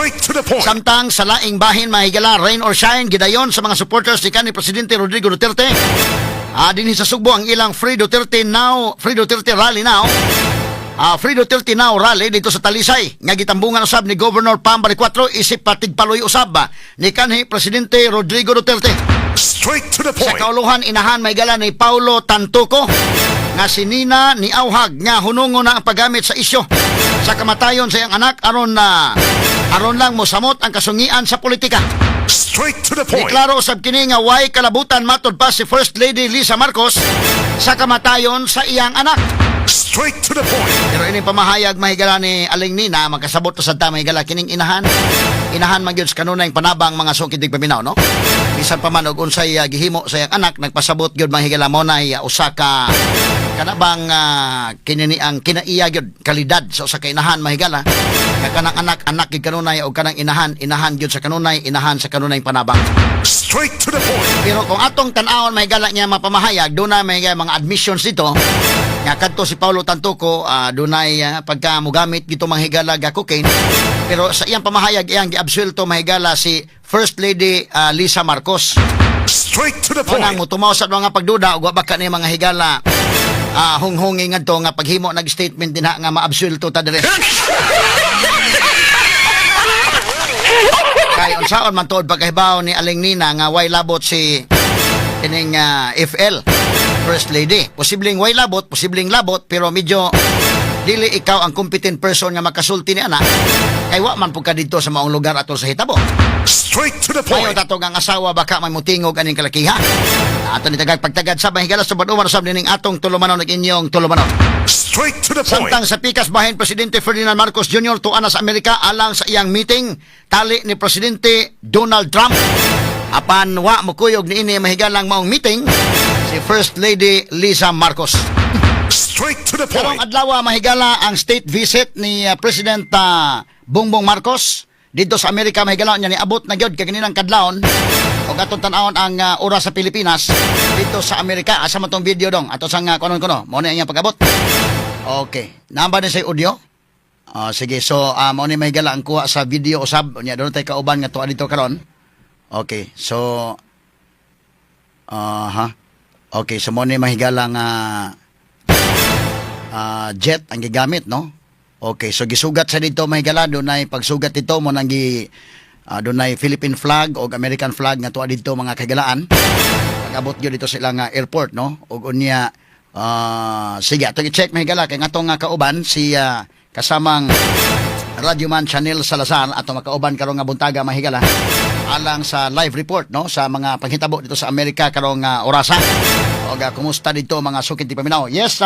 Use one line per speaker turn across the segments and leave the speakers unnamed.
Straight to the point.
Samtang sa laing bahin, mahigala, rain or shine, gidayon sa mga supporters ni kanhi Presidente Rodrigo Duterte dinhi sa Sugbo ang ilang Free Duterte Now, Free Duterte Rally Now. Free Duterte Now Rally dito sa Talisay nga gitambungan usab ni Governor Pam Baricuatro isip patigpaloy usab ni kanhi Presidente Rodrigo Duterte.
Straight to the
Sa
point.
kauluhan, inahan, mahigala, ni Paulo Tantuco nga si Nina ni Auhag nga hunungo na ang paggamit sa isyo sa kamatayon sa iyang anak aron na aron lang mosamot ang kasungian sa politika.
Straight to the point.
Deklaro usab kini nga way kalabutan matod pa si First Lady Lisa Marcos sa kamatayon sa iyang anak.
Straight to the point.
Pero ining pamahayag, mahigala, ni Aling Nina, magkasabot ta sad ta, mahigala, kining inahan. Inahan man gyud sa kanunay panabang, mga suking tigpaminaw, no? Bisan pa man og unsay gihimo sa iyang anak, nagpasabot gyud, mahigala, mo na usa ka kana bang kini ni ang kinaiya gyud kalidad sa usa ka inahan, mahigala, nga kanang anak, anak gyud kanunay og kanang inahan, inahan gyud sa kanunay, inahan sa kanunay panabang.
Straight to the point.
Pero kung atong tan-awon, mahigala, niya mapamahayag, doon na may mga admissions dito nga kadto si Paulo Tantuco dunay pagka mugamit gito, mga higala, ga cocaine. Pero sa iyang pamahayag, iyang giabsuelto, mahigala, si First Lady Lisa Marcos.
Straight to the
Unang
point.
Motumaw sa mga pagduda ug wa baka ni mga higala hunghungi ngadto nga paghimo nag statement dinha nga maabsuelto ta dire. Kay unsaon man tuod pagkahibaw ni Aling Nina nga way labot si kining FL, First Lady? Posibleng way labot, posibleng labot, pero medyo dili ikaw ang competent person nga makasulti ni ana kay wa man pud ka didto sa maong lugar atol sa hitabo.
Straight to the
Mayo
point.
tatong ang asawa baka may mutingog aning kalakiha. Ato ni tagag pagtagad sa mahigala sa baduman usab nining atong tulumanon ug inyong tulumanon.
Straight to the point.
Samtang sa pikas bahin, Presidente Ferdinand Marcos Jr. tuwa na sa Amerika alang sa iyang meeting tali ni Presidente Donald Trump. Apan wa mokuyog niini, mahigalang, maong meeting si First Lady Lisa Marcos.
Straight to the
Karong
point.
Adlaw, mahigala, ang state visit ni President Bongbong Marcos dito sa Amerika, mahigala, niya niabot na gyud kaganinang kadlawon ug atong tan-awon ang oras sa Pilipinas dito sa Amerika. Asa man tong video dong ato sang kunon kuno mo na iyang pag-abot? Okay, namba ni sa audio. Ah, sige, so mao ni, mahigala, ang kuha sa video usab unya doon tay kauban nga tuwa dito karon. Okay, so aha, okay, so mao ni, mahigala, nga jet ang gigamit, no? Okay, so gisugat sa dito, mahigala, dunay pagsugat dito mo nang gi dunay Philippine flag o American flag nga tuwa dito, mga kahigalaan. Pag-abot gyud dito sa ilang airport, no? Ug unya sige, atong i-check, mahigala, kay ngatong nga kauban si kasamang Radyoman Chanel Salazar ato makauban karong nga buntaga, mahigala, alang sa live report, no, sa mga panghitabo dito sa Amerika karong orasa. Og kumusta dito, mga suking tigpaminaw? Yes,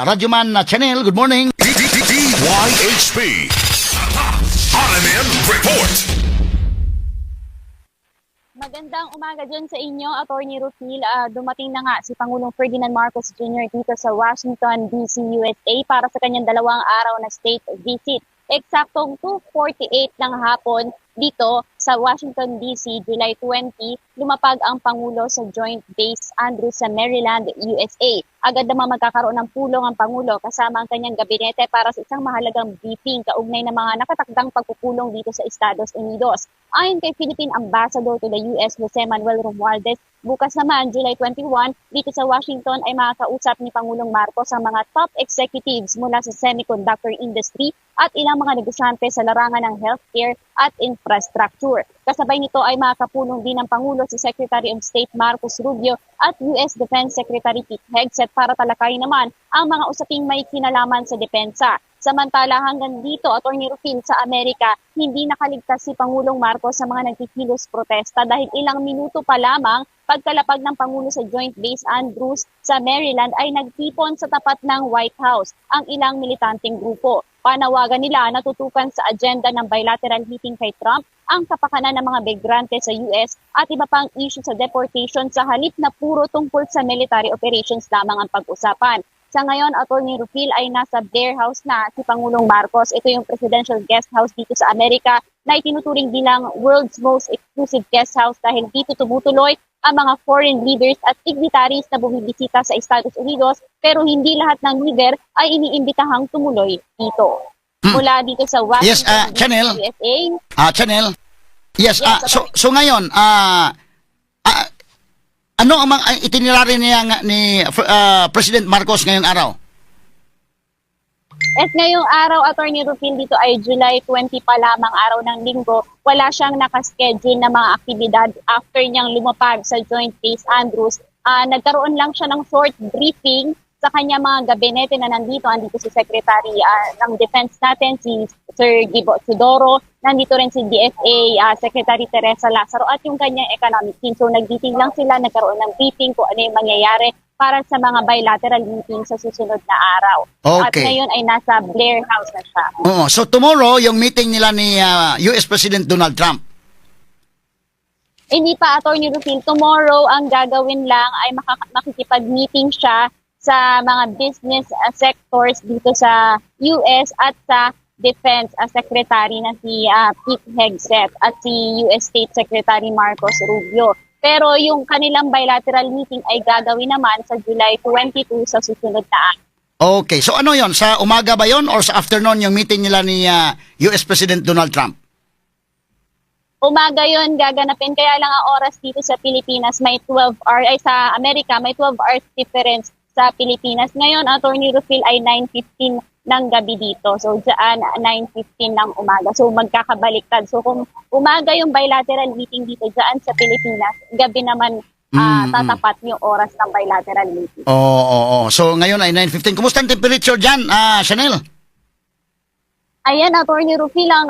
Radyoman Chanel, good morning.
DYHP. RMN Report.
Magandang umaga dyan sa inyo, Attorney Rufil. Dumating na nga si Pangulong Ferdinand Marcos Jr. dito sa Washington, D.C., USA para sa kanyang 2 araw na state visit. Eksaktong 2:48 ng hapon dito sa Washington, D.C., July 20, lumapag ang Pangulo sa Joint Base Andrews sa Maryland, USA. Agad naman magkakaroon ng pulong ang Pangulo kasama ang kanyang gabinete para sa isang mahalagang briefing kaugnay ng mga nakatakdang pagpupulong dito sa Estados Unidos. Ayon kay Philippine Ambassador to the US Jose Manuel Romualdez, bukas naman, July 21, dito sa Washington ay makakausap ni Pangulong Marcos ang mga top executives mula sa semiconductor industry at ilang mga negosyante sa larangan ng healthcare at infrastructure. Kasabay nito ay makakapulong din ng Pangulo si Secretary of State Marcos Rubio at US Defense Secretary Pete Hegseth para talakayin naman ang mga usaping may kinalaman sa depensa. Samantala, hanggang dito, Attorney Rufil, sa Amerika, hindi nakaligtas si Pangulong Marcos sa mga nagkikilos protesta dahil ilang minuto pa lamang pagkalapag ng Pangulo sa Joint Base Andrews sa Maryland ay nagtipon sa tapat ng White House ang ilang militanteng grupo. Panawagan nila na tutukan sa agenda ng bilateral meeting kay Trump ang kapakanan ng mga migrante sa US at iba pang issue sa deportation sa halip na puro tungkol sa military operations lamang ang pag-usapan. Sa ngayon, Attorney Rufil, ay nasa Blair House na si Pangulong Marcos. Ito yung presidential guest house dito sa Amerika na itinuturing bilang world's most exclusive guest house dahil dito tumutuloy ang mga foreign leaders at dignitaries na bumibisita sa Estados Unidos, pero hindi lahat ng leader ay iniimbitahang tumuloy dito. Mula dito sa Washington,
Yes, Chanel.
USA.
Chanel. Yes,
Yes,
so ngayon, ano ang mga itinerary niya ni President Marcos ngayong araw?
At ngayong araw, Attorney Rufin, dito ay July 20 pa lamang, araw ng linggo. Wala siyang nakaschedule na mga aktibidad after niyang lumapag sa Joint Base Andrews. Nagkaroon lang siya ng short briefing sa kanya mga gabinete na nandito. Andito si Secretary ng Defense natin, si Sir Gibo Teodoro. Nandito rin si DFA Secretary Teresa Lazaro at yung kanyang economic team. So nag-meeting lang sila, nagkaroon ng briefing kung ano yung mangyayari para sa mga bilateral meeting sa susunod na araw. At ngayon ay nasa Blair House na siya.
Oo, so tomorrow yung meeting nila ni US President Donald Trump.
Hindi pa, Attorney Rufil. Tomorrow, ang gagawin lang ay makikipag-meeting siya sa mga business sectors dito sa US at sa Defense Secretary na si Pete Hegseth at si US State Secretary Marcos Rubio. Pero yung kanilang bilateral meeting ay gagawin naman sa July 22, sa susunod na araw.
Okay, so ano yon? Sa umaga ba yon or sa afternoon yung meeting nila ni US President Donald Trump?
Umaga yon gaganapin. Kaya lang ang oras dito sa Pilipinas may 12 hour, ay sa Amerika may 12 hours difference sa Pilipinas. Ngayon, Attorney Rufil, ay 9:15 ng gabi dito. So diyan 9:15 ng umaga. So magkakabaliktad. So kung umaga yung bilateral meeting dito diyan sa Pilipinas, gabi naman tatapat yung oras ng bilateral meeting.
Oo. So ngayon ay 9:15. Kumusta ang temperature dyan, Chanel?
Ayan, Attorney Rufil, ang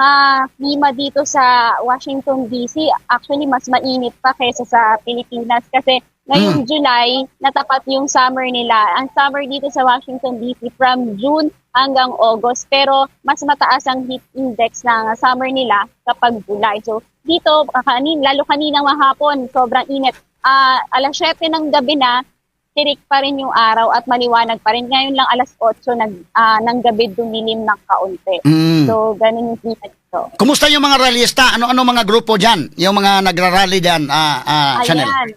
klima dito sa Washington DC, actually mas mainit pa kaysa sa Pilipinas kasi ngayong July, natapat yung summer nila. Ang summer dito sa Washington DC from June hanggang August, pero mas mataas ang heat index ng summer nila kapag July. So dito, lalo kaninang mahapon, sobrang init. Alas 7 ng gabi na, tirik pa rin yung araw at maliwanag pa rin. Ngayon lang alas 8 ng gabi dumilim ng kaunti. So, ganun yung klima dito.
Kumusta yung mga rallyista? Ano-ano mga grupo dyan? Yung mga nagrarally dyan, Chanel?
Ayan.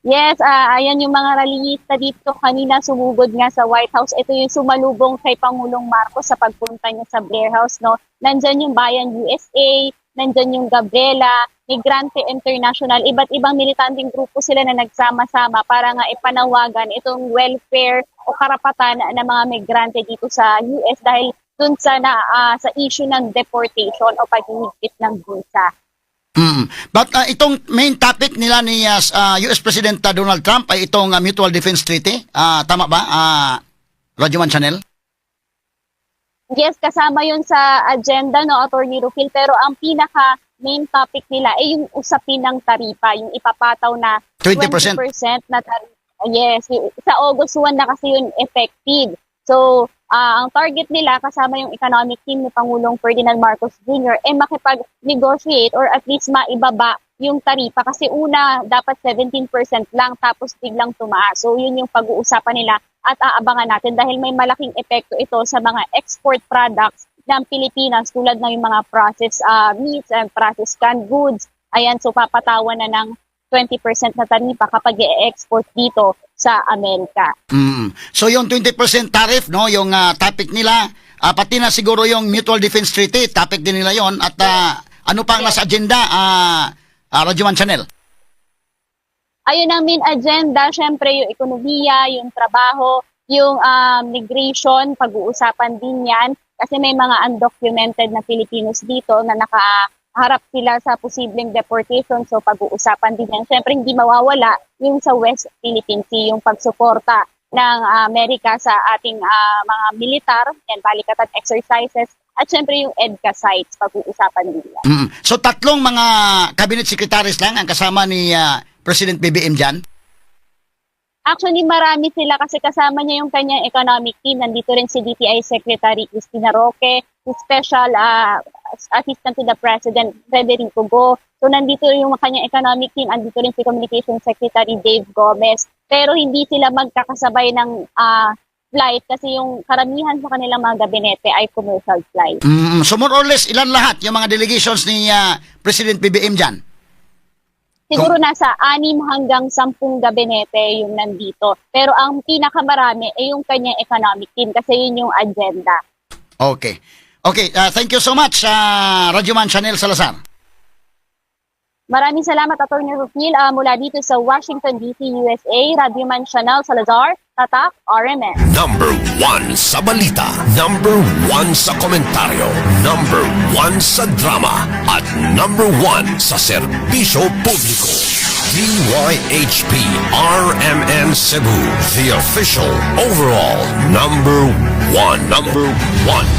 Yes, ayan yung mga rallyista dito kanina sumugod nga sa White House. Ito yung sumalubong kay Pangulong Marcos sa pagpunta niya sa Blair House, no? Nandyan yung Bayan USA, nandyan yung Gabriela, Migrante International, iba't ibang militanteng grupo sila na nagsama-sama para nga ipanawagan itong welfare o karapatan ng mga migrante dito sa US dahil dun sa issue ng deportation o paghihigpit ng visa.
But itong main topic nila ni US President Donald Trump ay itong Mutual Defense Treaty. Tama ba, Radyo 1 Channel?
Yes, kasama yun sa agenda, no, Attorney Rufil. Pero ang pinaka main topic nila ay yung usapin ng taripa, yung ipapataw na
20%.
20% na taripa. Yes, sa August 1 na kasi yun effective. So, ang target nila kasama yung economic team ni Pangulong Ferdinand Marcos Jr. ay makipag-negotiate or at least maibaba yung taripa kasi una dapat 17% lang tapos biglang tumaas. So, yun yung pag-uusapan nila at aabangan natin dahil may malaking epekto ito sa mga export products ng Pilipinas tulad ng yung mga processed meats and processed canned goods. Ayan, so papatawan na ng 20% na taripa kapag i-export dito sa Amerika.
So yung 20% tariff, no, yung topic nila, pati na siguro yung Mutual Defense Treaty, topic din nila yon. At ano pa ang nasa agenda, Radyo 1 Channel?
Ayun ang main agenda, syempre yung ekonomiya, yung trabaho, yung migration, pag-uusapan din yan kasi may mga undocumented na Filipinos dito na nakaharap sila sa posibleng deportation. So pag-uusapan din yan. Syempre hindi mawawala yung sa West Philippine Sea, yung pagsuporta ng Amerika sa ating mga militar, yan, balikatan exercises, at syempre yung EDCA sites, pag-uusapan din yan.
So tatlong mga cabinet secretaries lang ang kasama ni President BBM dyan?
Actually, marami sila kasi kasama niya yung kanyang economic team. Nandito rin si DTI Secretary Cristina Roque, si Special Assistant to the President Federico Go. So, nandito yung kanyang economic team. Andito rin si Communication Secretary Dave Gomez. Pero hindi sila magkakasabay ng flight kasi yung karamihan sa kanilang mga gabinete ay commercial flight.
So more or less, ilan lahat yung mga delegations ni President BBM dyan?
Siguro nasa 6 hanggang 10 gabinete yung nandito. Pero ang pinakamarami ay yung kanyang economic team kasi yun yung agenda.
Okay. Okay, thank you so much, Radyoman Chanel Salazar.
Maraming salamat, Attorney Rufil. Mula dito sa Washington, D.C., USA, Radyoman Chanel Salazar, Tatak, RMN.
Number one sa balita. Number one sa komentaryo. Number one sa drama. At number one sa serbisyo publiko. DYHP RMN Cebu. The official overall number one. Number one.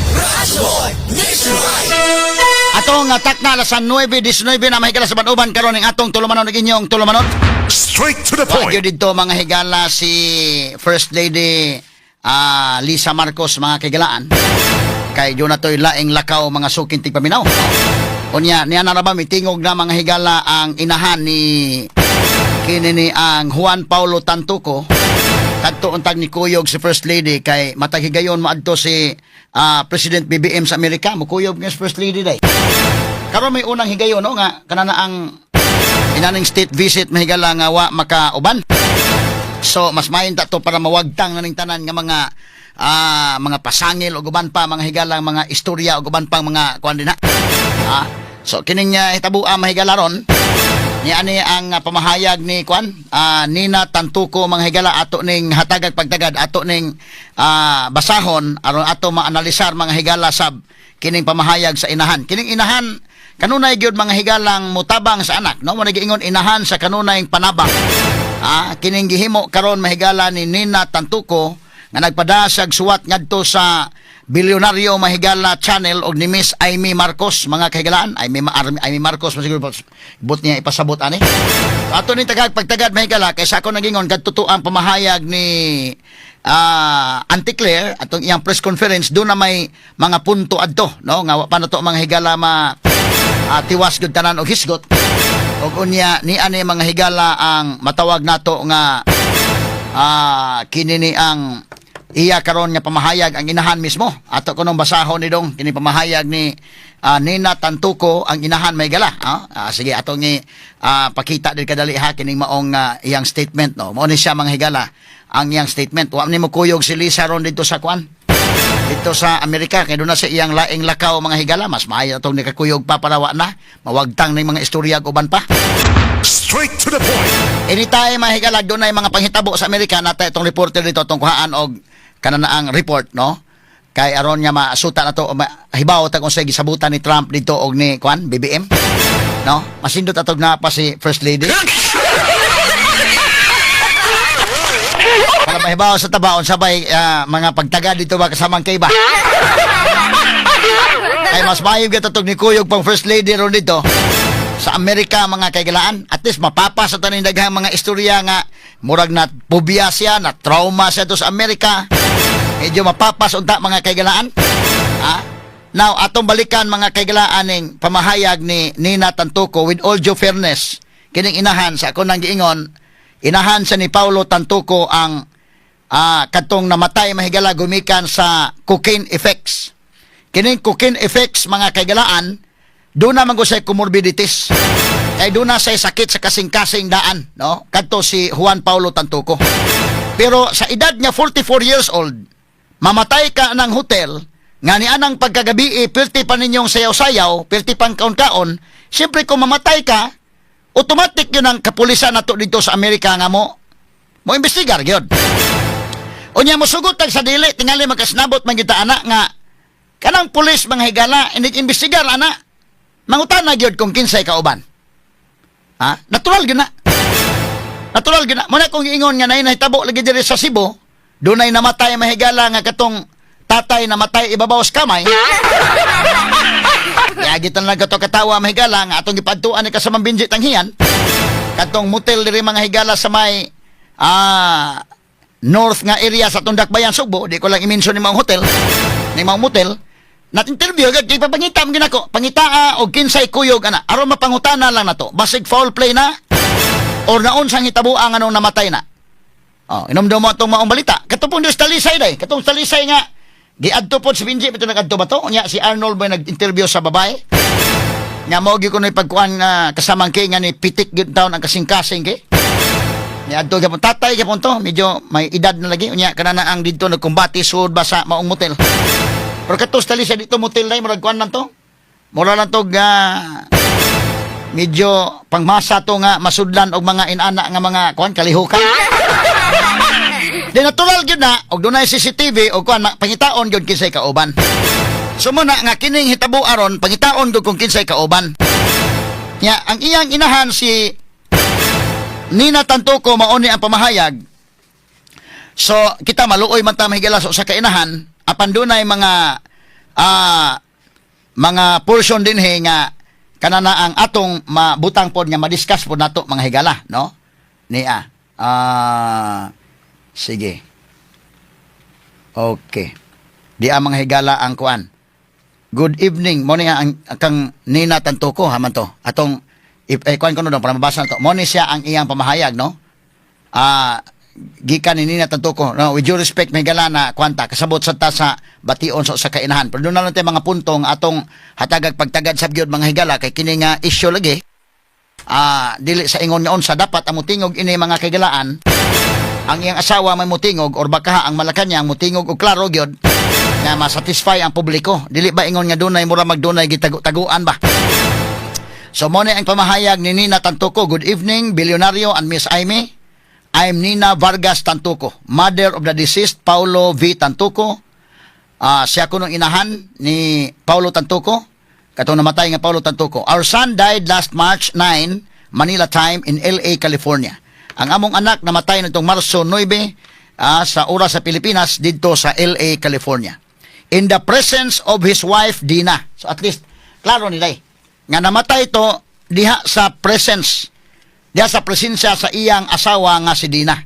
Atong takna alas 9:19 na, mahigala, sa uban karon ang atong tulumanon ug inyong tulumanon.
Straight to the
Wa
point.
gyud didto, mga higala, si First Lady Lisa Marcos, mga kahigalaan. Kay duna to'y laing lakaw, mga suking tigpaminaw. Unya niya na ra ba mitingog na, mga higala, ang inahan ni kini ni ang Juan Paulo Tantuco kadto untag ni kuyog si First Lady kay matag higayon moadto si President BBM sa Amerika, mukuyog nga si First Lady day. Karon may unang higayon, no, nga kanana ang inaning state visit, mahigala, nga wa makauban. So mas mayon ta to para mawagtang na ning tanan nga mga pasangil ug uban pa, mga higalang mga istorya ug uban pang mga kuan din ha. So kining hitabua, mahigala, ron ni ani ang pamahayag ni kuan Nina Tantuco, mga higala, ato ning hatagag pagtagad, ato ning basahon aron ato maanalisar, mga higala, sab kining pamahayag sa inahan. Kining inahan kanunay gyud, mga higalang, mutabang sa anak, no? Mo giingon inahan sa kanunay panabang. Kining gihimo karon, mahigala, ni Nina Tantuco nga nagpadasag suwat ngadto sa Bilyonaryo, mahigala, channel og ni Miss Imee Marcos, mga kahigalaan. Imee Marcos masiguro but niya ipasabot ani. Ato ni tagag pagtagad, mahigala, kay sa ako nagingon kadto ang pamahayag ni Auntie Claire atong iyang press conference, do na may mga punto adto, no, nga wa pa na to, mga higala, ma tiwas gud tanan og hisgot og unya ni ani, mga higala, ang matawag nato nga kini ni ang iya karon nga pamahayag, ang inahan mismo. Ato kunong basahon ni dong kini pamahayag ni Nina Tantuco, ang inahan, mahigala. Sige, ato ngi pakita din kadali ha kining maong iyang statement, no? Mao ni siya, mga higala, ang iyang statement. Wa ni mo kuyog si Lisa ron dito sa kuan dito sa Amerika kay doon na sa iyang laing lakaw, mga higala. Mas maayo atong nikakuyog pa para wa na mawagtang ning mga istorya ug uban pa.
Straight to the point.
Anytime, mga higala, doon na mga panghitabo sa Amerika, nata itong reporter dito itong kuhaan og kananaang report, no? Kay aron nga maasuta na to, hibaw ta kung sa gisabutan ni Trump dito og ni kuan BBM. No? Masindot atog na pa si First Lady. Para mahibaw sa tabaon sabay mga pagtaga dito ba kasamang kay ba. Kay mas maayo gyud atog ni kuyog pang First Lady ron dito sa Amerika, mga kaigalaan. At least mapapa sa taning daghang mga istorya nga murag na phobia siya, na trauma siya to sa Amerika. Medyo mapapas unta, mga kaigalaan. Now, atong balikan, mga kaigalaan, ning pamahayag ni Nina Tantuco. With all due fairness, kining inahan sa ako nang giingon, inahan sa ni Paulo Tantuco ang kadtong namatay, mahigala, gumikan sa cocaine effects. Kining cocaine effects, mga kaigalaan, doon na man say comorbidities. Kay doon na say sakit sa kasing-kasing daan, no? Kadto si Juan Paulo Tantuco. Pero sa edad niya 44 years old, mamatay ka ng hotel, nga ni anang pagkagabi, eh, pilti pa ninyong sayaw-sayaw, pilti pang kaon-kaon, siyempre kung mamatay ka, automatic yun ang kapulisan nato dito sa Amerika nga mo investigar gyud. Unya mosugot tag sa dili, tingali magkasnabot man gyud ta ana nga kanang pulis, mga higala, inig investigar ana. Mangutana gyud kung kinsay kauban. Ha? Natural gyud na. Natural gyud na. Muna kung giingon nga nay nahitabo lagi diri sa Cebu, dunay namatay, mahigala, nga katong tatay namatay ibabaw sa kamay. Yagitan lang kato katawa, mahigala, nga atong gipadtuan ni kasamang Benji Tanghian. Katong motel diri, mga higala, sa may north nga area sa atong Dakbayan Sugbo, di ko lang i-mention ni mga hotel, ni mga motel. Nat interview gud kay papangita mo ginako, pangitaa og kinsay kuyog ana aron mapangutana lang nato. Basig foul play na or naunsang hitabo ang anong namatay na. Oh, inomdom mo atong maong balita. Katong pong Talisay day, katong Talisay nga giadto pod si Benji, bito nagadto ba to? Unya si Arnold ba nag-interview sa babae? Nga mao gyud kuno'y pagkuan nga kasamang kay nga ni pitik gyud taon ang kasing-kasing kay. Ni adto gyapon tatay gyapon to, medyo may edad na lagi, unya kanana ang didto nagkumbati sud ba sa maong motel. Pero kato sa siya dito motel na, murag kuan lang to. Mura lang to nga medyo pangmasa to nga masudlan og mga inana nga mga kuan kalihukan. Di natural gyud na og dunay CCTV og kuan, pangitaon gyud kinsay kauban. So muna nga kining hitabo aron, pangitaon gyud kung kinsay kauban. Nya ang iyang inahan, si Nina Tantoco, mao ni ang pamahayag. So kita maluoy man ta, mahigala, sa usa ka inahan, apan dunay mga portion dinhi nga kanana ang atong mabutang pod nga madiscuss pod nato, mga higala, no? Niya. Sige. Okay. Di ang mga higala ang kuan. Good evening. Mo ni ang kang Nina Tantoco haman to. Atong kuan ko no para mabasa na to. Mo ni siya ang iyang pamahayag, no? Gikan ni Nina Tantoco. No, with due respect, may gala na kwanta kasabot sa ta sa bation sa usa ka inahan. Pero doon na lang tayo mga puntong atong hatagag pagtagad sa gyud, mga higala, kay kini nga issue lagi dili sa ingon nga unsa dapat ang mutingog ini, mga kahigalaan, ang iyang asawa may mutingog or baka ang Malacanang mutingog og klaro gyud nga masatisfy ang publiko, dili ba ingon nga dunay mura magdunay gitago-taguan ba. So mo ni ang pamahayag ni Nina Tantoco. "Good evening, Bilyonaryo and Miss Amy. I'm Nina Vargas Tantoco, mother of the deceased Paulo V. Tantoco." Siya kunong inahan ni Paulo Tantoco, katong namatay nga Paulo Tantoco. "Our son died last March 9, Manila time, in LA, California." Ang among anak namatay nitong Marso 9 sa oras sa Pilipinas didto sa LA, California. "In the presence of his wife Dina." So at least klaro nila eh nga namatay ito diha sa presence, diha sa presensya sa iyang asawa nga si Dina,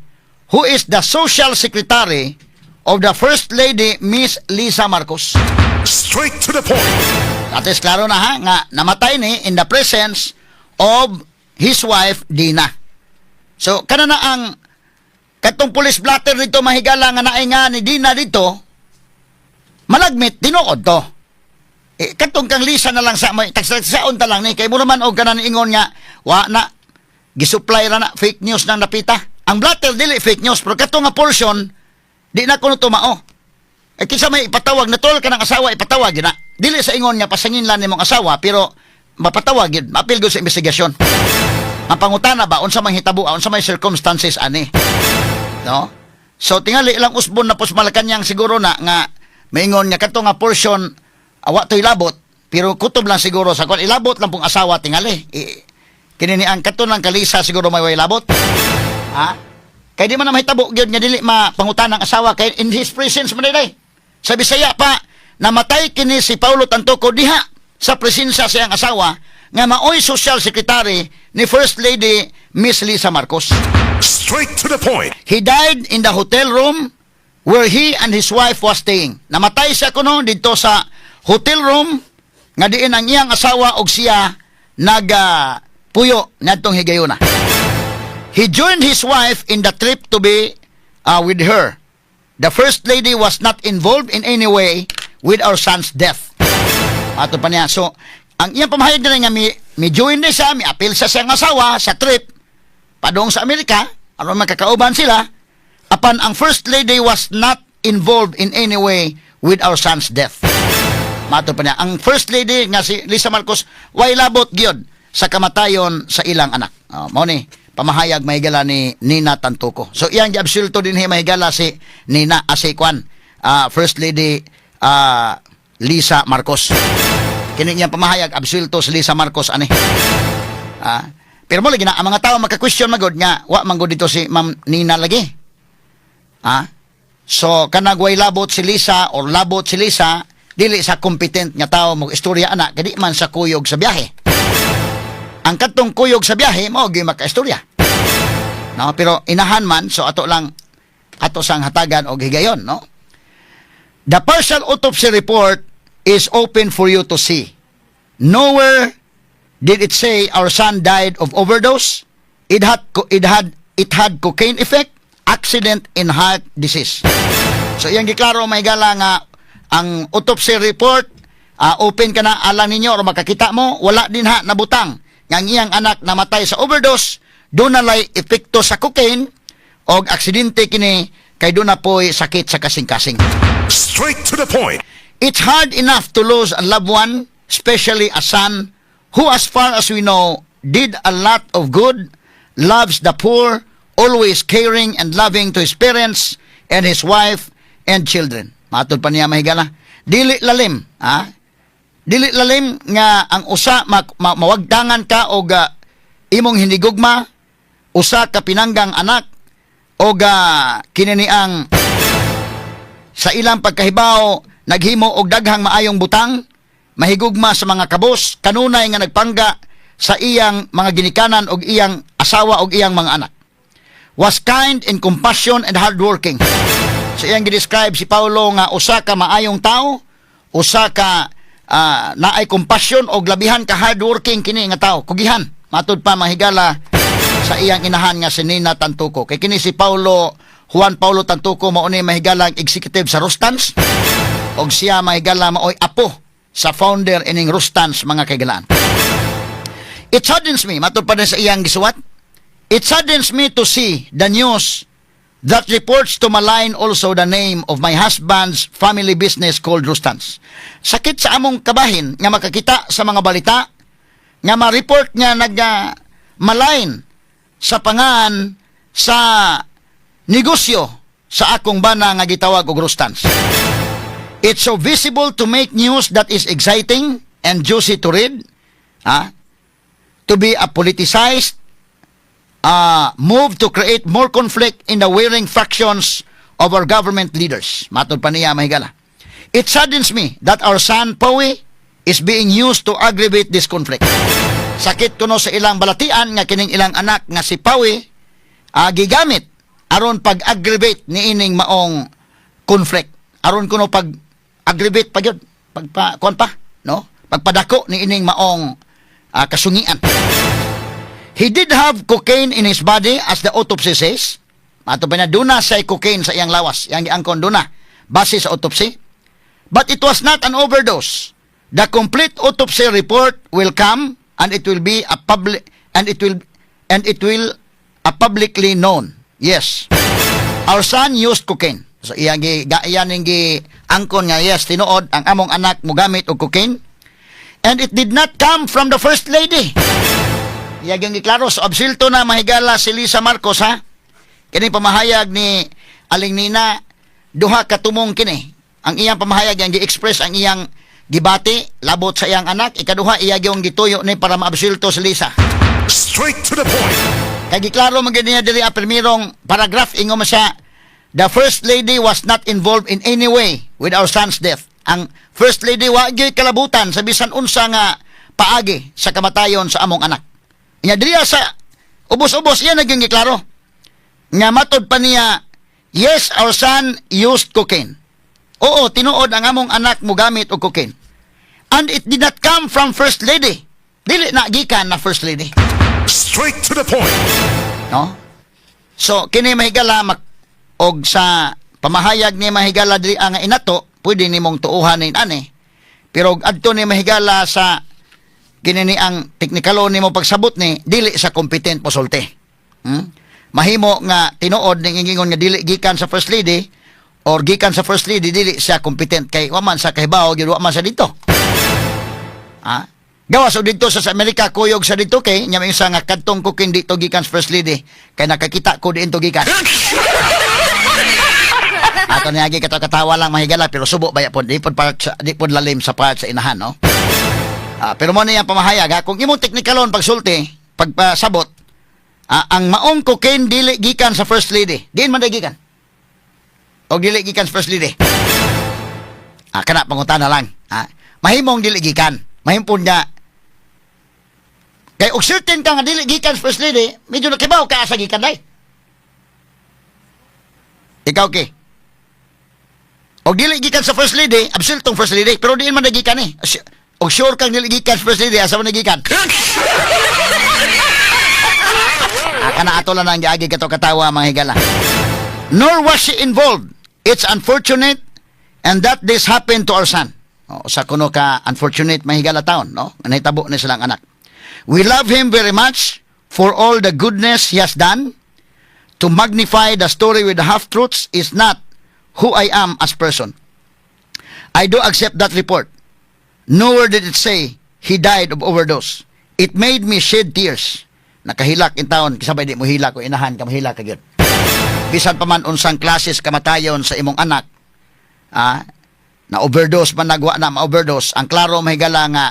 "who is the social secretary of the First Lady Miss Lisa Marcos."
Straight to the point.
At least klaro na ha, nga namatay ni in the presence of his wife Dina. So kana na ang katong police blotter dito, mahigala, nga naay nga ni Dina dito, malagmit tinuod to. Eh, katong kang Lisa na lang sa may tagsaon ta lang ni kay mo naman og kanan ingon nga wa na gisupply ra na, fake news nang napita. Ang blotter dili fake news, pero katong nga portion di na kuno tumao. Eh kinsa may ipatawag, natural ka ng asawa ipatawag yun na. Dili sa ingon nga pasangin lang nimong asawa, pero mapatawag yun, maapil gyud sa investigasyon. Mapangutana ba unsa may hitabo, unsa may circumstances ani. No? So tingali ilang usbon na pos Malacanang siguro na nga maingon nga kadto nga portion awa to'y labot, pero kutob lang siguro sa kwan ilabot lang pong asawa tingali. Kini ni ang kadto lang kalisa siguro may way labot. Ha? Kay di man na mahitabo gyud nga dili mapangutan ang asawa kay in his presence man day. Sa Bisaya pa, namatay kini si Paulo Tantoco diha sa presensya sa iyang asawa nga maoy social secretary ni First Lady Miss Lisa Marcos.
Straight to the point.
"He died in the hotel room where he and his wife was staying." Namatay siya kuno didto sa hotel room nga diin ang iyang asawa og siya naga puyo ngadtong higayuna. "He joined his wife in the trip to be with her. The First Lady was not involved in any way with our son's death." Ato pa niya. So, ang iyang pamahayag na nga mi join din siya, mi apil sa siyang asawa sa trip padung sa Amerika, aron magkakauban sila, apan ang First Lady was not involved in any way with our son's death. Mato pa niya. Ang First Lady nga si Lisa Marcos way labot gyud sa kamatayon sa ilang anak. Oh, mao ni pamahayag, mahigala, ni Nina Tantoco. So iyang giabsulto din mahigala, si Nina Asikwan, First Lady Lisa Marcos. Kini iyang pamahayag, absulto si Lisa Marcos ani. Pero mo lagi na ang mga tao maka-question magod nga wa man gud dito si Ma'am Nina lagi. So kanag way labot si Lisa or labot si Lisa, dili sa competent nga tao mo istorya ana kay di man sa kuyog sa biyahe. Ang kadtong kuyog sa biyahe mao gyud makaistorya. No, pero inahan man, so ato lang ato sang hatagan og higayon, no? "The partial autopsy report is open for you to see. Nowhere did it say our son died of overdose. It had cocaine effect, accident and heart disease." So iyang giklaro, may gala, nga ang autopsy report open ka na alang ninyo or makakita mo, wala din ha nabutang nga ang iyang anak namatay sa overdose, doon na lay epekto sa cocaine og aksidente kini kay doon na po'y sakit sa kasing-kasing.
Straight to the point.
It's hard enough to lose a loved one, especially a son who, as far as we know, did a lot of good, loves the poor, always caring and loving to his parents and his wife and children. Matod pa niya, mahigala. Dili lalim, ha? Dili lalim nga ang usa mawagtangan ka og imong hinigugma, usa ka pinanggang anak og kini ni ang sa ilang pagkahibaw naghimo og daghang maayong butang, mahigugma sa mga kabos, kanunay nga nagpangga sa iyang mga ginikanan og iyang asawa og iyang mga anak. Was kind in compassion and hardworking. Sa iyang gi-describe si Paulo nga usa ka maayong tao, usa ka naay compassion og labihan ka hardworking kini nga tao. Kugihan, matud pa, mahigala, sa iyang inahan nga si Nina Tantuco. Kay kini si Paulo, Juan Paulo Tantuco, mao ni, mahigala, ang executive sa Rustans og siya, mahigala, maoy apo sa founder ining Rustans, mga kaigalaan. It saddens me, matud pa din sa iyang gisuwat, it saddens me to see the news that reports to malign also the name of my husband's family business called Rustans. Sakit sa among kabahin nga makakita sa mga balita nga ma-report nga nag malign sa pangan sa negosyo sa akong bana nga gitawag og Rustans. It's so visible to make news that is exciting and juicy to read, to be a politicized move to create more conflict in the warring factions of our government leaders. Matod pa niya, mahigala. It saddens me that our son, Poe, is being used to aggravate this conflict. Sakit kuno sa ilang balatian nga kining ilang anak nga si Poe gigamit aron pag-aggravate niining maong conflict. Aron kuno pag aggravate pa gyud, pagpa kuan pa, no? Pagpadako niining maong kasungian. He did have cocaine in his body, as the autopsy says. Ato pa na duna siya cocaine sa iyang lawas. Iyang giangkon duna base sa autopsy. But it was not an overdose. The complete autopsy report will come and it will be a public and it will a publicly known. Yes. Our son used cocaine. So iyang gi ga, iyang ning gi angkon nga yes, tinuod ang among anak mogamit og cocaine. And it did not come from the First Lady. Iya gyung giklaro. So absulto na, mahigala, si Lisa Marcos, ha. Kini pamahayag ni Aling Nina, duha ka tumong kini. Ang iyang pamahayag, iyang gi-express ang iyang gibati labot sa iyang anak. Ikaduha, iya gyung gituyo ni para maabsulto si Lisa.
Straight to the point.
Kay giklaro man gyud niya diri ang primerong paragraph, ingon man siya, "The First Lady was not involved in any way with our son's death." Ang First Lady wa gyud kalabutan sa bisan unsa nga paagi sa kamatayon sa among anak. Nya diri sa ubos-ubos iya na gyud giklaro. Nga matod pa niya, "Yes, our son used cocaine." Oo, tinuod ang among anak mogamit og cocaine. And it did not come from First Lady. Dili na gikan na First Lady.
Straight to the point.
No? So kini, mahigala, og sa pamahayag ni, mahigala, diri ang inato, pwede nimong tuuhan ni ani. Pero og adto ni, mahigala, sa kini ni ang teknikalo nimo pagsabot ni dili sa competent mosulti. Mahimo nga tinuod ning ingon nga dili gikan sa First Lady or gikan sa First Lady, dili siya competent kay wa man sa kahibaw gyud, wa man sa dito. Ah? Gawas og didto sa Amerika kuyog sa dito kay nya may isa nga kadtong cocaine dito gikan sa First Lady kay nakakita ko diin to gikan. Ato niya katawa lang, mahigala, pero subo baya pod, di pod part sa, di pod lalim sa part sa inahan, no. Ah, pero mo niya pamahayag, ha, kung imong teknikalon pagsulti, pagpasabot, ang maong cocaine dili gikan sa First Lady. Diin man day gikan? O dili gikan sa First Lady? Ah, kana pangutana lang. Ah, mahimong dili gikan. Mahimpon nga kay og certain ka nga dili gikan sa First Lady, medyo nakibaw ka sa gikan day. Ikaw ke. Og dili gikan sa First Lady, absultong First Lady, pero diin man na gikan eh. Og sure kang dili gikan sa First Lady, asa man na gikan? Ah, kana ato lang ang giagi kato katawa, mga higala. Nor was she involved. It's unfortunate and that this happened to our son. O, sa kuno ka unfortunate, mahigala, taon, no? Nahitabo ni silang anak. We love him very much for all the goodness he has done. To magnify the story with the half-truths is not who I am as person. I I do accept that report. Nowhere did it say he died of overdose. It made me shed tears. Nakahilak intawon, kasabay di mo hilak o inahan ka, mahilak ka gyud. Bisan pa man unsang klases kamatayon sa imong anak, na overdose man, nagwa na ma-overdose, ang klaro, mahigala, nga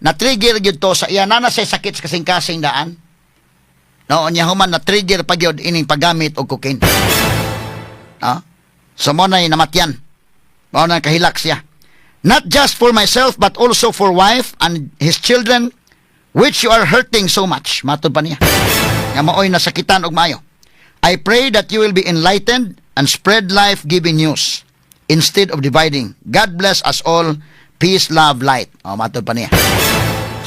na-trigger gyud to sa iya na sa sakit sa kasing-kasing daan. No, unya human na trigger pa gyud ining paggamit og cocaine. So mo na'y namatyan. Mao na kahilak siya. Not just for myself but also for wife and his children which you are hurting so much. Matod pa niya. Nga maoy nasakitan og maayo. I pray that you will be enlightened and spread life-giving news instead of dividing. God bless us all. Peace, love, light. O, matod pa niya.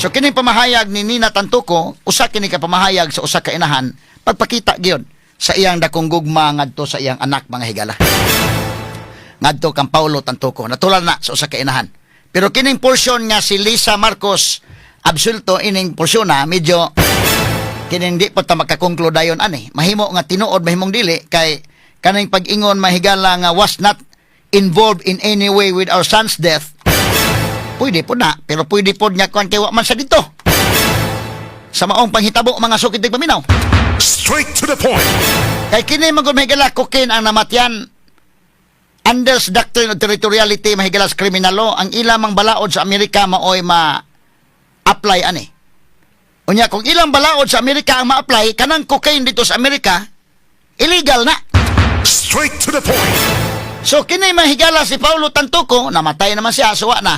So kining pamahayag ni Nina Tantoco, usa kini ka pamahayag sa usa ka inahan, pagpakita gyud sa iyang dakong gugma ngadto sa iyang anak, mga higala. Ngadto kang Paulo Tantoco, natural na sa usa ka inahan. Pero kining portion nga si Lisa Marcos absulto, ining porsyon na medyo kining di pa ta makakonklude dayon ani. Mahimo nga tinuod, mahimong dili, kay kaning pag-ingon, mahigala, nga was not involved in any way with our son's death. Pwede po na, pero pwede po nga kuan kay wa man sa dito sa maong panghitabo, mga sukit paminaw.
Straight to the point.
Kay kini man gud, mahigala, cocaine ang namatyan. Under sa doctrine of territoriality, mahigala, sa criminal law, ang ilang mang balaod sa Amerika maoy ma apply ani. Unya kung ilang balaod sa Amerika ang ma-apply, kanang cocaine dito sa Amerika illegal na.
Straight to the point.
So kini, mahigala, si Paulo Tantoco, namatay naman siya, so wa na.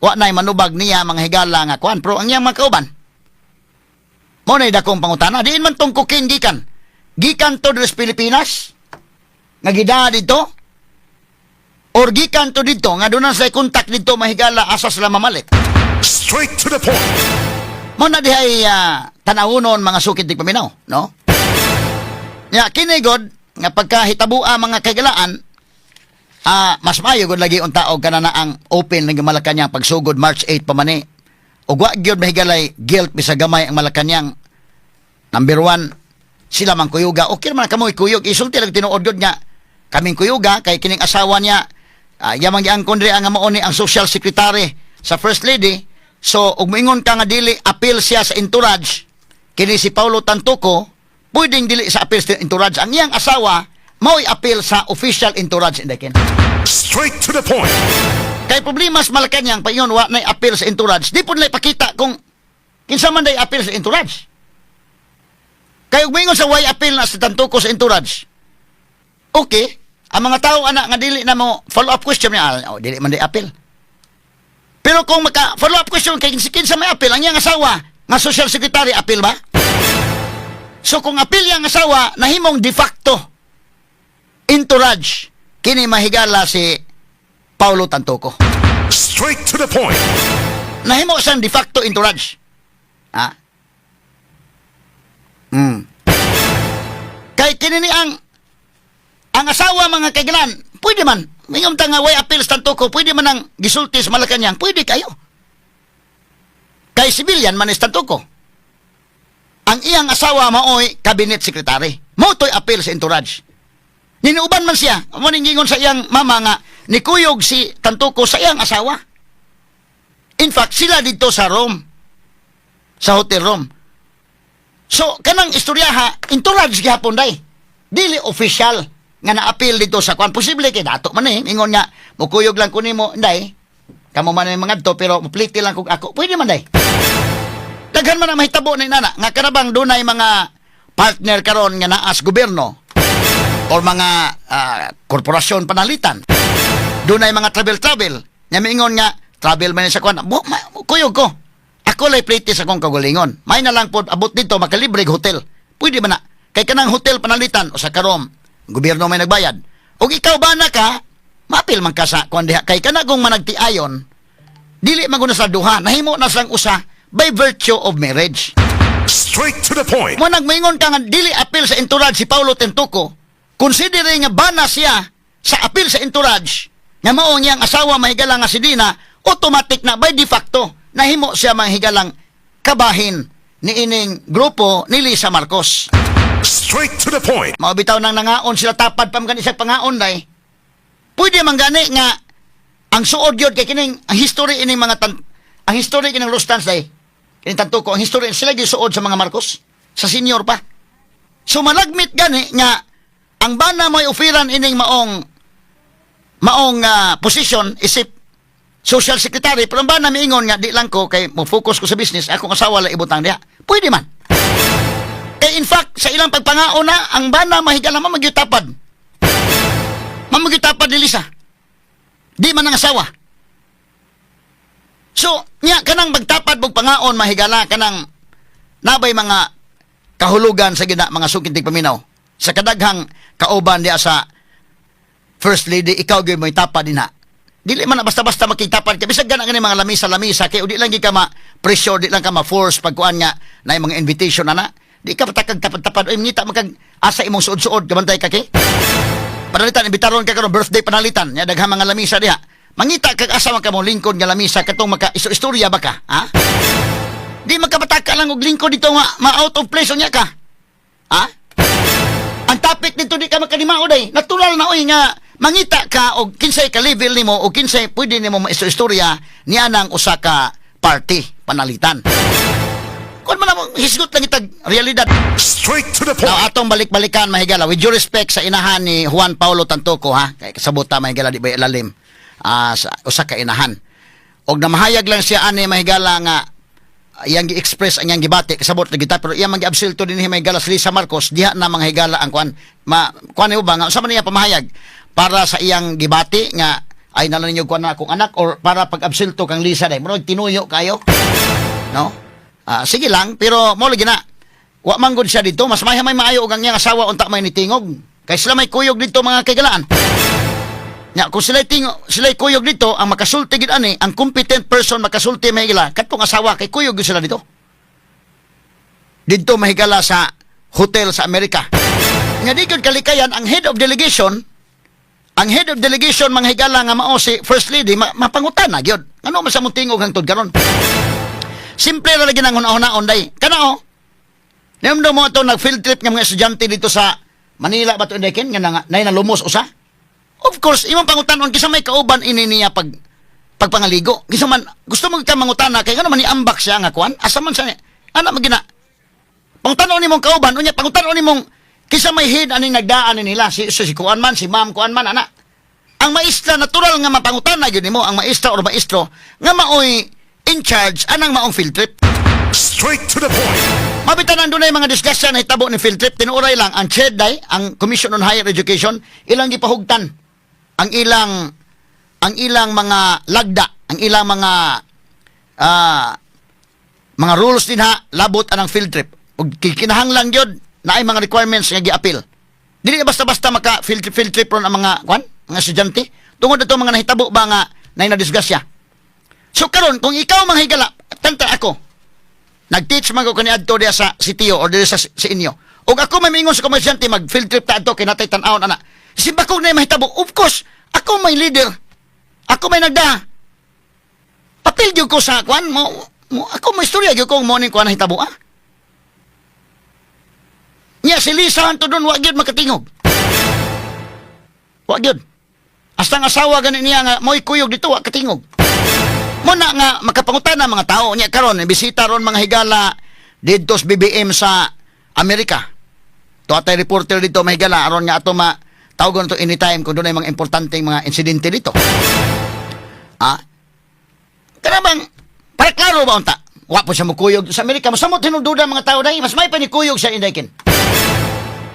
Wa na manubag niya, mga higala, nga kuan, pero ang iyang mga kauban. Mo na dakong pangutana, diin man tong cocaine gikan? Gikan to diri sa Pilipinas? Nga gidaa dito? Or gikan to dito nga doon na sa contact dito, mahigala, asa sila mamalit?
Straight to the point.
Mo na dihay tanawunon, mga sukit di paminaw, no? Ya kini god nga pagkahitabua, mga kagalaan, mas maayo gud lagi unta og kana na ang open ng Malacañang pagsugod March 8 pa man ni. Ug wa gyud, mahigalay, guilt bisag gamay ang Malacañang. Number one, sila man kuyuga. Okay man kamo kuyog. Isulti lang tinuod gyud nga kaming kuyuga kay kining asawa niya, yamang giangkon diri ang mao ni ang social secretary sa First Lady. So ug moingon ka nga dili appeal siya sa entourage kini si Paulo Tantoco, pwedeng dili sa appeal sa entourage. Ang iyang asawa mao'y appeal sa official entourage indakin.
Straight to the point.
Kay problema sa Malacañang, paingon wa nay appeal sa entourage, di pud nila ipakita kung kinsa man day appeal sa entourage. Kay ug moingon sa way appeal na sa Tantoco sa entourage. Okay, ang mga tao ana nga dili na mo follow up question niya, oh, dili man day appeal. Pero kung maka follow up question kay kinsa may appeal, ang iyang asawa nga social secretary appeal ba? So kung appeal yang asawa, nahimong de facto entourage kini, mahigala, si Paulo Tantoco.
Straight to the point.
Nahimo siyang de facto entourage. Ha? Kay kini ni ang asawa, mga kaigalan, pwede man. Mingon ta nga way appeal sa Tantoco, pwede man ang gisulti sa Malacañang, pwede kayo. Kay civilian man is Tantoco. Ang iyang asawa maoy cabinet secretary. Mao to'y appeal sa entourage. Ninuuban man siya. Mo ning gingon sa iyang mama nga nikuyog si Tantoco sa iyang asawa. In fact, sila dito sa Rome. Sa Hotel Rome. So, kanang istoryaha, entourage gihapon day. Dili official nga na-appeal dito sa kwan. Posible kay dato man eh. Ingon nga, mukuyog lang ko nimo, day. Kamo man ang mga to, pero mupliti lang kog ako. Pwede man day. Daghan man ang mahitabo ni nana nga kanabang dunay mga partner karon nga naas gobyerno or mga korporasyon panalitan. Dunay mga travel-travel nga miingon nga travel man sa kwan. Kuyog ko. Ako lay pliti sa akong kaugalingon. May na lang po abot dito makalibre og hotel. Pwede man na. Kay kanang hotel panalitan o sa karom, gobyerno may nagbayad. Og ikaw ba na ka, mapil man ka sa kwan diha. Kay kana kung managtiayon, dili man guna sa duha, nahimo na sang usa by virtue of marriage.
Straight to the point.
Mo nagmoingon ka nga dili appeal sa entourage si Paulo Tantoco, considering nga bana siya sa appeal sa entourage, nga mao niyang asawa, mahigala, nga si Dina, automatic na by de facto nahimo siya manghigalang kabahin ni ining grupo ni Lisa Marcos.
Straight to the point.
Mao bitaw nang nangaon sila, tapad pa man gani siya pangaon day. Pwede man gani nga Ang suod gyud kay kining ang history ining mga tan ang history kining Rostans day. Kining Tantoco, ang history sila gyud suod sa mga Marcos, sa senior pa. So malagmit gani nga ang bana mo'y ofiran ining maong maong position isip social secretary, pero ang bana miingon nga di lang ko kay mo focus ko sa business, akong asawa lang ibutang diha. Pwede man. Kay in fact, sa ilang pagpangaon na, ang bana mahigala mo magyutapad. Mamagyutapad ni Lisa. Di man ang asawa. So, nya kanang magtapad mong pangaon mahigala kanang nabay mga kahulugan sa gina mga suking tigpaminaw. Sa kadaghang kauban diya sa First Lady, ikaw gyud mo'y tapad din ha. Dili man na basta-basta makitapad ka. Bisag gana gani mga lamisa-lamisa kay di lang gyud ka ma-pressure, di lang ka ma-force pagkuan nga na mga invitation ana. Di ka patakag tapad-tapad. Oy, ngita man kag asa imong suod-suod kabantay ka kay. Panalitan, imbitaron ka karon birthday panalitan, nya daghang mga lamisa diha. Mangita kag asa man ka mo lingkod nga lamisa katong maka istorya ba ka, ha? Di makapataka lang og lingkod dito nga ma-out of place unya ka. Ha? Ang topic dito di ka makadimao day. Natural na oy nga mangita ka og kinsay ka level nimo o kinsay pwede nimo maistorya niya nang usa ka party panalitan. Kung man mo hisgot lang itag realidad.
Straight to the point.
Now, atong balik-balikan mahigala with due respect sa inahan ni Juan Paulo Tantoco ha. Kay kasabot ta mahigala di ba ilalim sa usa ka inahan. Og namahayag lang siya ani mahigala nga iyang gi-express ang iyang gibati kasabot lagi ta, pero iyang man giabsulto dinhi mahigala si Lisa Marcos diha na mga higala ang kuan ma kuan nimo ba nga unsa man niya pamahayag para sa iyang gibati nga ay nalang ninyo kuan na akong anak or para pag-absulto kang Lisa day murag tinuyo kayo, no? Sige lang, pero mo lagi na wa man gud siya dito, mas may maayo og ang iyang asawa unta may nitingog kay sila may kuyog dito mga kaigalaan. Nya kung sila tingo, sila kuyog dito, ang makasulti gid ani, ang competent person makasulti mahigala katong asawa kay kuyog gid sila dito. Didto mahigala sa hotel sa Amerika. Nga di gyud kalikayan ang head of delegation, ang head of delegation mga higala nga mao si First Lady mapangutan na gyud. Ano man sa mong tingog hangtod karon? Simple ra lagi nang hunahunahon day. Kana oh. Niyamdo mo ito nag-field trip nga mga estudyante dito sa Manila ba ito indekin nga na, na nalumos usa? Of course, imong pangutanon kinsa may kauban ini niya pag pagpangaligo. Kinsa man gusto mo ka mangutana kay ngano man niambak siya nga kuan? Asa man siya ni? Ana man gina. Pangutanon nimong kauban unya pangutanon nimong kinsa may head aning nagdaan ni nila si kuan man si ma'am kuan man ana. Ang maestra natural nga mapangutana gyud nimo ang maestra or maestro nga maoy in charge anang maong field trip.
Straight to the point.
Mabitan ang dunay mga disgrasya na hitabo ni field trip, tinuoray lang ang CHED day, ang Commission on Higher Education, ilang gipahugtan ang ilang mga lagda, ang ilang mga mga rules din ha labot anang field trip. Ug kinahanglan gyud naay mga requirements nga giapil. Dili na basta-basta maka field trip ron ang mga kwan, mga estudyante. Tungod ato mga nahitabo ba nga nay nadisgrasya. So karon kung ikaw mga higala, tanta ako, nag-teach man ko kaniadto diya sa sitio or diya sa inyo. Ug ako may mingon sa komersyante mag field trip ta adto kay natay tan-awon ana. Simbako na mahitabo. Of course, ako may leader. Ako may nagda. Papel gyud ko sa kwan mo ako may istorya gyud ko mo ning kwan nahitabo ah. Nya si Lisa anto doon wa gyud makatingog. Wa gyud. Hasta ang asawa gani niya nga mo'y kuyog dito wa katingog. Mo na nga makapangutana mga tao niya karon bisita ron mga higala didto sa BBM sa Amerika. To atay reporter dito mga higala aron nga ato ma tawagon to anytime kung dunay mga importanteng mga insidente dito. Ah? Kana bang para klaro ba unta? Wa po siya mukuyog sa Amerika. Masamot hinungduda mga tao dahil mas may pa ni kuyog sa Indaykin.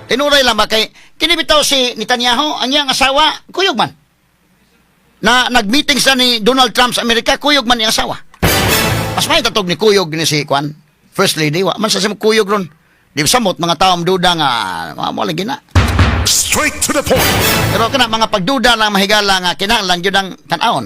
Tinuray lang ba kay kinibitaw si Netanyahu ang iyang asawa kuyog man. Na nag-meeting sa ni Donald Trump sa Amerika, kuyog man iyang asawa. Mas may tatog ni kuyog ni si Kwan, First Lady, wa man sa siya kuyog ron. Di samot mga tao duda nga mo lagi na.
Straight to the point.
Pero kana mga pagduda lang mahigala nga kinahanglan gyud ang tan-awon.